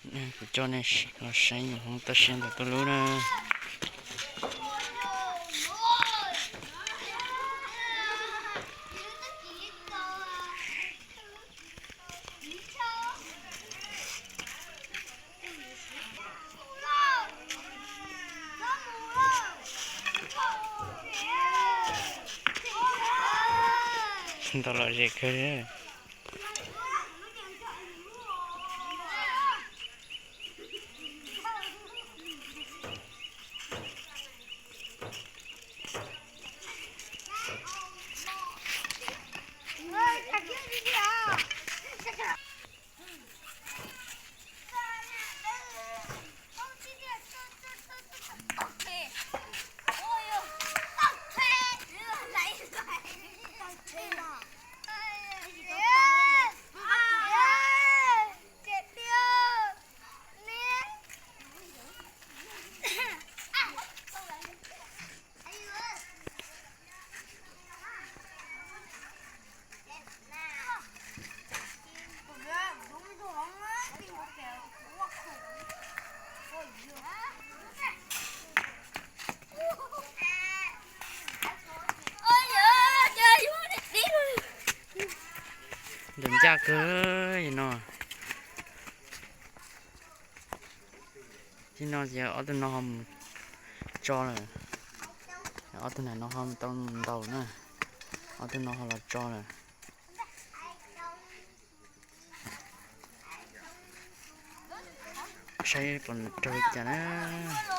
Kuv coj nej los saib nyuam hmoov toj siab ntawm tuaj lub na. Ntau lom zem kawg. Ntawm ncaj kawg no. Tib no ces ob tug no ho mus tso lawm. Ob tug ntawm no ho tau mus ntaus na. Ob tug no ho los tso lawm. Saib puas raug li cas na.